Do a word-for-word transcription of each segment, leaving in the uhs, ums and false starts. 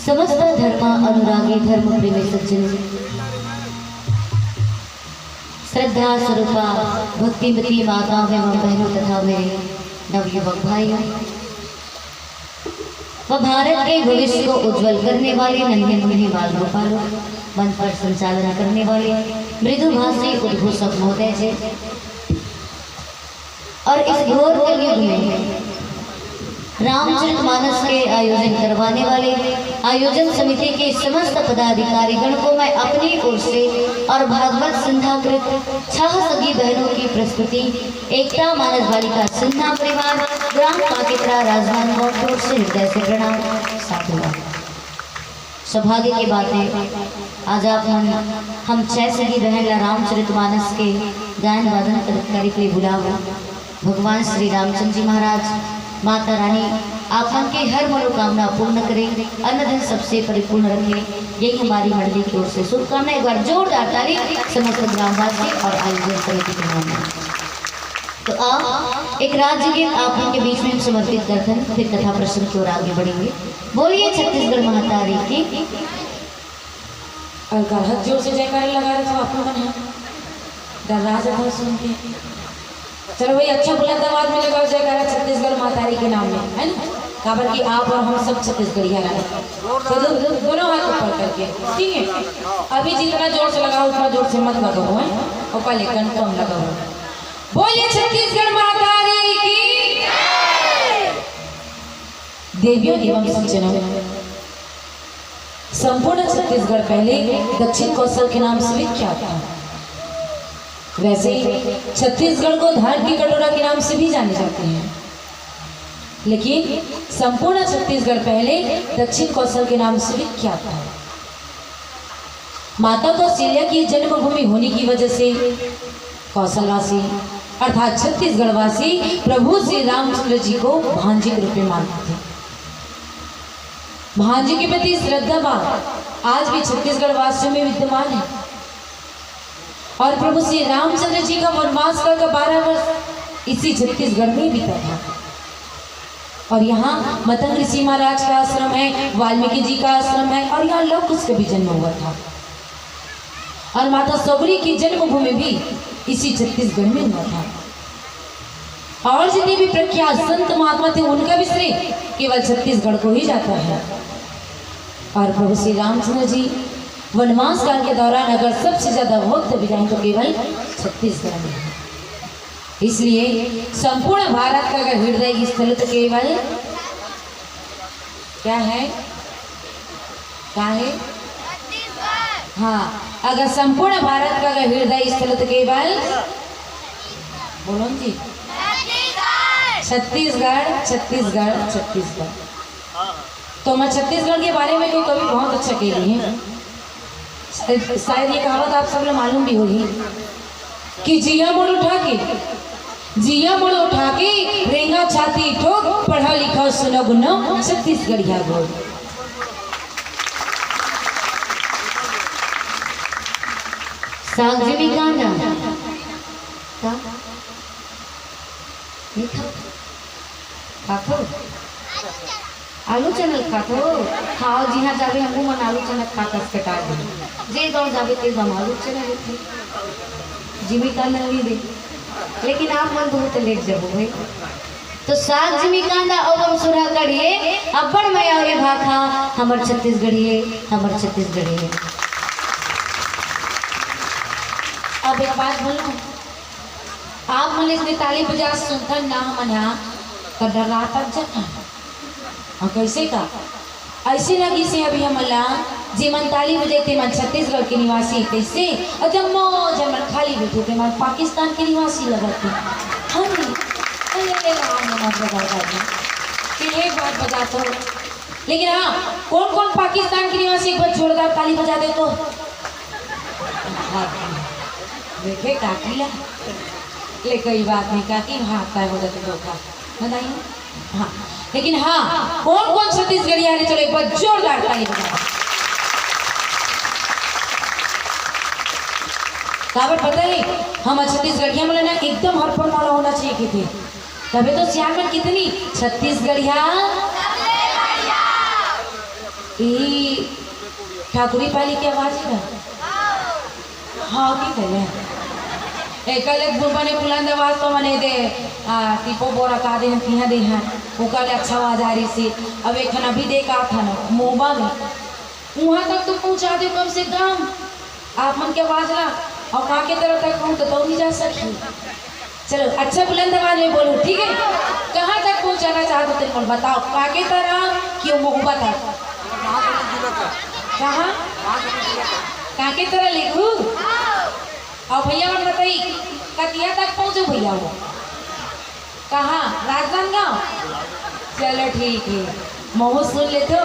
समस्त धर्म अनुरागी, धर्म प्रेमी सज्जन, श्रद्धा स्वरूपा भक्तिमती माताओं एवं बहनों तथा मेरे नवयुवक भाइयों, वह भारत के भविष्य को उज्जवल करने वाले नन्हे मुन्ने बाल गोपालों, मंच पर संचालन करने वाले मृदुभाषी उद्घोषक महोदय जी, और इस घोर कलयुग में रामचरितमानस के आयोजन करवाने वाले आयोजन समिति के समस्त पदाधिकारीगण को मैं अपनी ओर से और भागवत संध्याकृत छह सगी बहनों की प्रस्तुति एकता मानस बालिका सिन्हा परिवार, ग्राम पाकित्रा, राजनांदगांव की ओर से हृदय से प्रणाम। साधुवाद। सौभाग्य की बात है, आज आप मन हम छह सगी बहन ला रामचरितमानस के गायन वादन कर, करे के लिए बुलाओ। भगवान श्री रामचंद्र जी महाराज, माता रानी आप मन के हर मनोकामना पूर्ण करें, अन्न धन सबसे परिपूर्ण रखें, यही हमारी मंडली की ओर से शुभकामना। एक बार जोरदार ताली समस्त ग्रामवासी और आयोजन समिति के नाम में। तो आओ, एक राज्य गीत आप मन के बीच में हम समर्पित करथन, फिर कथा प्रसंग की ओर आगे बढ़ेंगे। बोलिए छत्तीसगढ़ महतारी की। और का हद जोर से जयकारा लगा रहे थे आप लोगन ह, डर्रा जात हव सुन के। चलो भाई, अच्छा बुलंद आवाज में लगाओ जयकारा छत्तीसगढ़ महतारी के नाम में, है ना? काबर कि आप और हम सब छत्तीसगढ़िया रहे। तो दो-, दो-, दोनों हाथ ऊपर करके, ठीक है? अभी जितना जोर से लगाओ उतना जोर से मत लगाओ, है? और पहले कंठम लगाओ। बोलिए छत्तीसगढ़ महतारी की। देवियों एवं सज्जनों, संपूर्ण छत्तीसगढ़ पहले दक्षिण कोसल के नाम से विख्यात था। वैसे छत्तीसगढ़ को धान की कटोरा के नाम से भी जाने जाते हैं, लेकिन संपूर्ण छत्तीसगढ़ पहले दक्षिण कोसल के नाम से विख्यात था। माता कौशल्या की जन्मभूमि होने की वजह से कौशलवासी अर्थात छत्तीसगढ़वासी प्रभु श्री रामचंद्र जी को भांजे के रूप में मानते थे। भांजे के प्रति श्रद्धा भाव आज भी छत्तीसगढ़ वासियों में विद्यमान है। और प्रभु श्री रामचंद्र जी का वनवास काल का बारह वर्ष इसी छत्तीसगढ़ में बीता था। और यहाँ मतंग ऋषि महाराज का आश्रम है, वाल्मीकि जी का आश्रम है और यहाँ लव कुश का भी जन्म हुआ था। और माता सगुरी की जन्मभूमि भी इसी छत्तीसगढ़ में हुआ था। और जितने भी प्रख्यात संत महात्मा थे, उनका भी श्रेय केवल छत्तीसगढ़ को ही जाता है। और प्रभु श्री रामचंद्र जी वनवास काल के दौरान अगर सबसे ज्यादा वक्त बिताए तो केवल छत्तीसगढ़ में है। इसलिए संपूर्ण भारत का अगर हृदय स्थल तो केवल क्या है? क्या है? हाँ, अगर संपूर्ण भारत का अगर हृदय स्थल तो केवल, बोलो न जी, छत्तीसगढ़, छत्तीसगढ़, छत्तीसगढ़। तो मैं छत्तीसगढ़ के बारे में तो कवि बहुत अच्छा कह रही है। शायद ये कहावत आप सब लोग मालूम भी होगी कि जिया मुड़ उठा के, जिया मुड़ उठा के, रेंगा छाती ठोक, पढ़ा लिखा सुनो गुनो, छत्तीसगढ़िया गोर। साग जिमी कांदा। का? मीठा? खाथो? आलू चना खाथो? खाओ, जिहाँ जाबे हमू मन आलू चना खा कस कटा दे। जे गाँव जाबे ते गाँव आलू चना लेथे। जिमी कांदा नहीं दे। लेकिन आप मन बहुत लेट जाबो भाई। तो साग जिमी कांदा अउ हम सुरहा कढ़िए, अब्बड़ मया रे भाखा, हमर छत्तीसगढ़िए, हमर छत्तीसगढ़िए। अब एक बात बोलूं, आप मन इसने ताली बजा सुनथन ना हमन हा, त डर्रात जन हा। अउ कैसे का? ऐसे लगिस हे अभी हमन ला, जेमन ताली बजाइस तेमन छत्तीसगढ़ के निवासी हे, कैसे? अउ जम्मो झन मन खाली बैठे तेमन पाकिस्तान के निवासी लगत हे। अरे, अरे, अरे, राम नमः प्रभु जी। फिर एक बार बजा तो। लेकिन हाँ, कौन कौन पाकिस्तान के निवासी एक बार जोरदार ताली बजा दे तो? देखे काकी ला। ले कोई बात नहीं काकी, हाँ, तय हो जाते धोखा। बताइए। हाँ, लेकिन हाँ, कौन कौन छत्तीसगढ़िया हे, चलो एक बार जोरदार ताली बजाओ। काबर पता है, हम छत्तीसगढ़िया मन ना एकदम हरफन वाला होना चाहिए कि थे। तबे तो सियान मन कितनी छत्तीसगढ़िया, ई ठाकुरी पाली के आवाज हे ना? हाँ, की कहे? ए, कल एक बने बुलंद आवाज तो मने दे, आ, टीपो बोरा का दे हन, तिहा दे हन, ओकर ले अच्छा आवाज आ रही सी। अब एक खन अभी दे का था ना, मोबा में, उहाँ तक तो पहुँचा दे कम से कम। आप मन के आवाज ला, और का के तरह तक कहूँ तो, तो नहीं जा सकी। चलो, अच्छा बुलंद आवाज में बोलो, ठीक है? कहाँ तक पहुँचाना चाहते हो, तुम बताओ, का के तरह कि वो मोहब्बत है? कहाँ? का के तरह लिखू? और भैया मन बताई, कतिया तक पहुँचो भैया वो? कहाँ? राजनांदगांव? चलो ठीक है, महू सुन लेथो।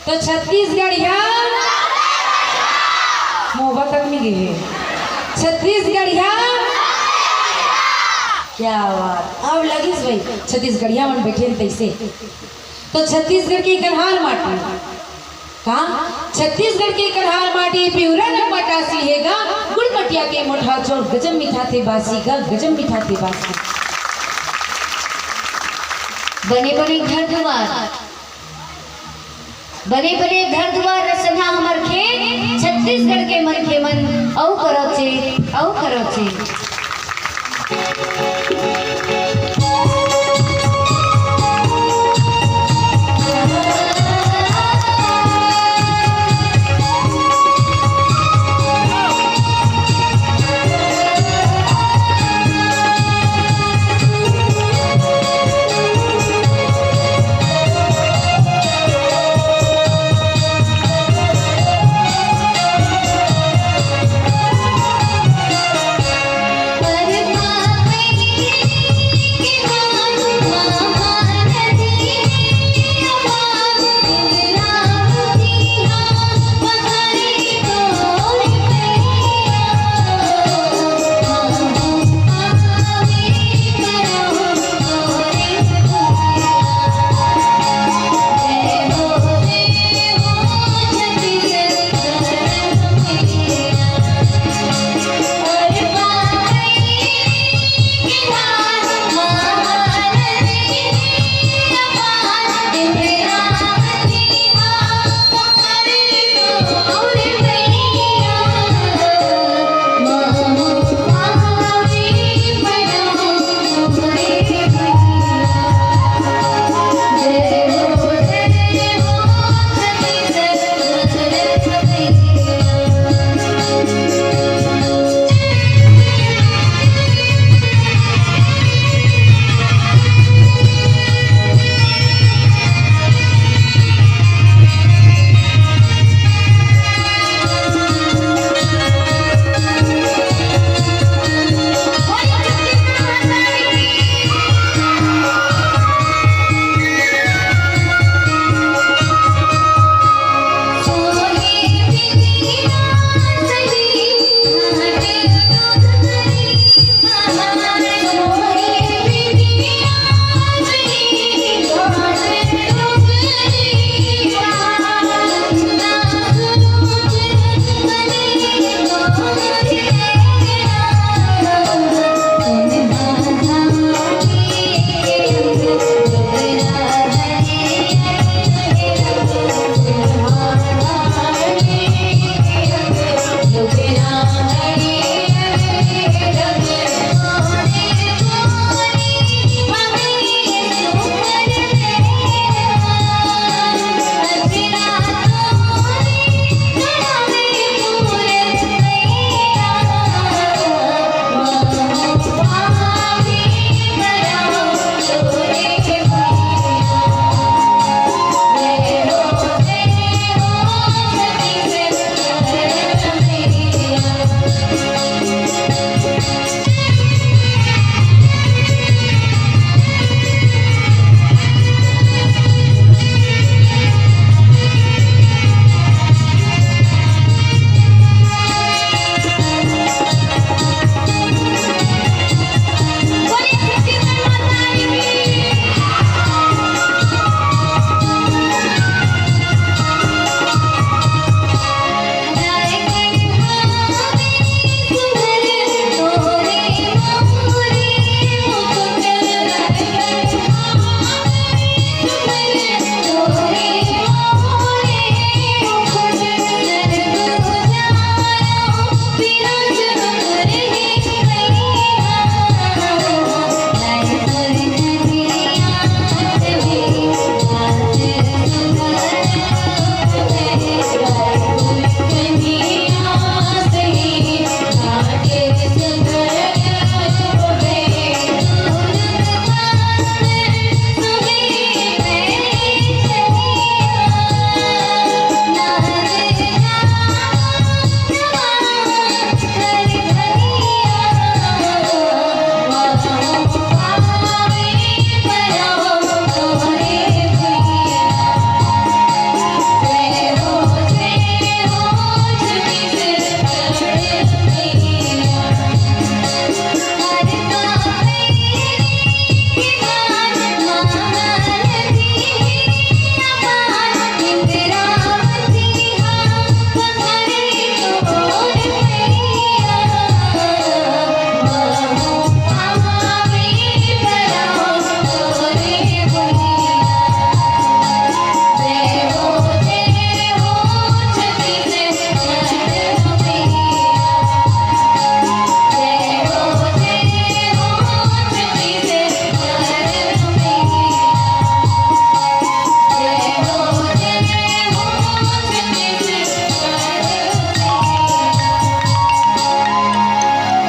तो छत्तीसगढ़िया मोहब्बत तक नहीं गए है। छत्तीसगढ़िया, क्या बात। अब लगिस भाई, छत्तीसगढ़िया मन बैठे हैं तैसे। तो छत्तीसगढ़ के कन्हार माटी, का? छत्तीसगढ़ के कन्हार माटी, पिउरा नक मटासी हे गा, गुड़ मटिया के मोठा चोर, गजब मीठा थे बासी गा, गजब मीठा थे बासी। बने बने घर दुआर, बने बने घर दुआर रसना हमर खेत, छत्तीसगढ़ के मनखे मन अउ करो